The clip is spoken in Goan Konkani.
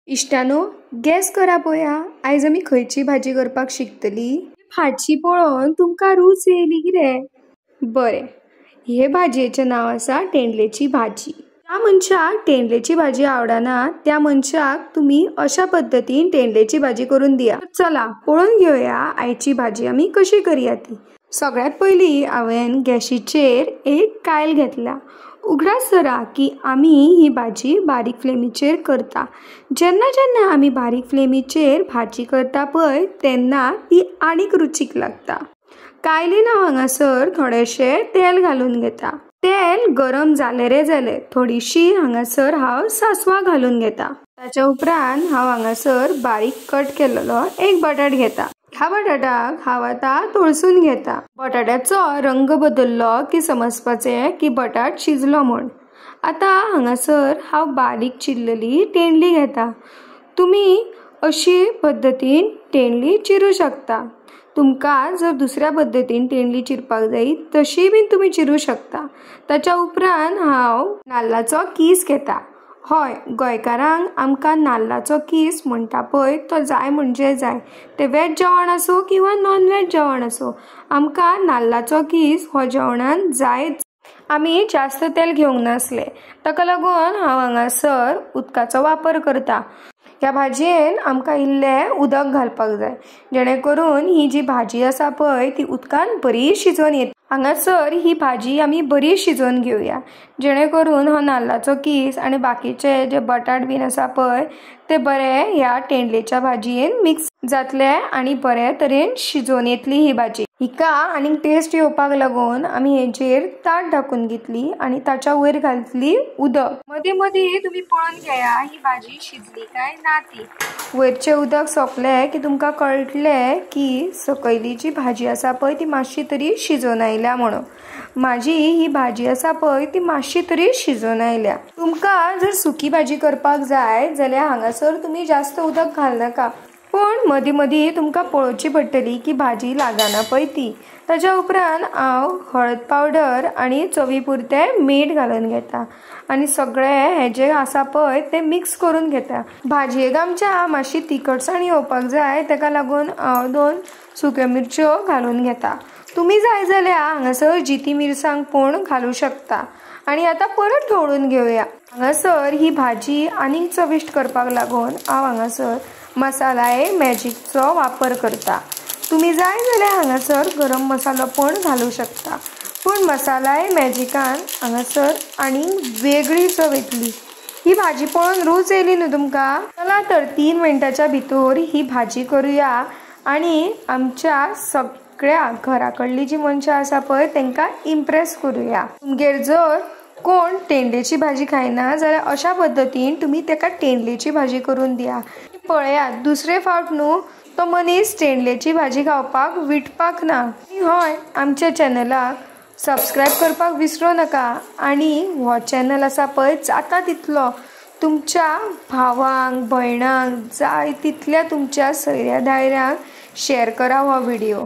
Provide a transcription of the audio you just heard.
इश्टानो गॅस करा पळया आयज आमी खंयची भाजी करपाक शिकतली. भाजी पळोवन तुमकां रूच येयली कितें? बरें, हे भाजयेचें नांव आसा तेंडलेची भाजी. ज्या मनशाक तेंडलेची भाजी आवडना त्या मनशाक तुमी अशा पद्दतीन तेंडलेची भाजी करून दिया. चला पळोवन घेवया आयची भाजी आमी कशी करया ती. सगळ्यात पयली हांवें गॅशीचेर एक कायल घेतला. उगडास धरा की आमी ही भाजी बारीक फ्लेमीचेर करता. जेन्ना जेन्ना आमी बारीक फ्लेमीचेर भाजी करता पळय तेन्ना ती आनीक रुचीक लागता. कायलीन हांव हांगासर थोडेशें तेल घालून घेता. तेल गरम जालें रे जालें थोडीशी हांगासर हांव सासवां घालून घेता. ताच्या उपरांत हांव हांगासर बारीक कट केल्लो एक बटाट घेता. ह्या बटाटाक हांव आतां तळसून घेता. बटाट्याचो रंग बदल्लो की समजपाचें की बटाट शिजलो म्हूण. आतां हांगासर हांव बारीक चिरलेली तेंडली घेता. तुमी अशी पद्दतीन तेंडली चिरूं शकता. तुमकां जर दुसऱ्या पद्दतीन तेंडली चिरपाक जाय तशी बीन तुमी चिरूं शकता. ताच्या उपरांत हांव नाल्लाचो कीस घेता. हय, गोंयकारांक आमकां नाल्लाचो कीस म्हणटा पळय तो जाय म्हणजे जाय. ते वेज जेवण आसूं किंवा नॉन वेज जेवण आसूं, आमकां नाल्लाचो कीस हो जेवणान जायच. आमी जास्त तेल घेवंक नासलें ताका लागून हांव हांगासर उदकाचो वापर करता. ह्या भाजयेन आमकां इल्लें उदक घालपाक जाय जेणे करून ही जी भाजी आसा पळय ती उदकान बरी शिजोवन येता. हांगासर ही भाजी आमी बरी शिजोवन घेवया जेणे करून हो नाल्लाचो कीस आनी बाकीचे जे बटाट बीन आसा पळय ते बरे ह्या तेंडलेच्या भाजयेन मिक्स जातले आनी बरे तरेन शिजोवन येतली ही भाजी. हिका आनीक टेस्ट येवपाक लागून आमी हेजेर ताट धाकून घेतली आनी ताच्या वयर घातली उदक. मदीं मदीं तुमी पळोवन घेया ही भाजी शिजली काय ना ती. वयरचें उदक सोंपलें की तुमकां कळटलें की सकयली जी भाजी आसा पळय ती मातशी तरी शिजोवन आयल्या म्हणून. म्हाजी ही भाजी आसा पळय ती मातशी तरी शिजोवन आयल्या. तुमकां जर सुकी भाजी करपाक जाय जाल्यार हांगासर तुमी जास्त उदक घालनाका, पूण मदीं मदीं तुमकां पळोवची पडटली की भाजी लागना पळय ती. ताच्या उपरांत हांव हळद पावडर आनी चवी पुरतें मीठ घालून घेता आनी सगळें हें जें आसा पळय तें मिक्स करून घेता. भाजयेक आमच्या मातशी तिखटसाण येवपाक जाय ताका लागून हांव 2 सुक्यो मिरच्यो घालून घेता. तुमी जाय जाल्यार हांगासर जिती मिरसांग पूण घालूं शकता. आनी आतां परत ढवळून घेवया. हांगासर ही भाजी आनीक चविश्ट करपाक लागून हांव हांगासर मसालाय मॅजिकचो वापर करता. तुमी जाय जाल्यार हांगासर गरम मसालो पण घालूं शकता, पूण मसालाय मॅजिकान हांगासर आनीक वेगळी चव येतली. ही भाजी पळोवन रूच येयली न्हू तुमकां? चला तर 3 मिनटाच्या भितर ही भाजी करूया आनी आमच्या सगळ्या घरा कडली जी मनशां आसा पळय तांकां इम्प्रेस करूया. तुमगेर जर कोण तेंडलेची भाजी खायना जाल्यार अशा पद्दतीन तुमी ताका तेंडलेची भाजी करून दिया. पळयात दुसरे फावट न्हू तो मनीस तेंडलेची भाजी खावपाक विटपाक ना. हय, आमच्या चॅनलाक सबस्क्रायब करपाक विसरूं नाका आनी हो चॅनल आसा पळय जाता तितलो तुमच्या भावांक भयणांक जाय तितल्या तुमच्या सोयऱ्या दायऱ्यांक शेअर करा हो व्हिडिओ.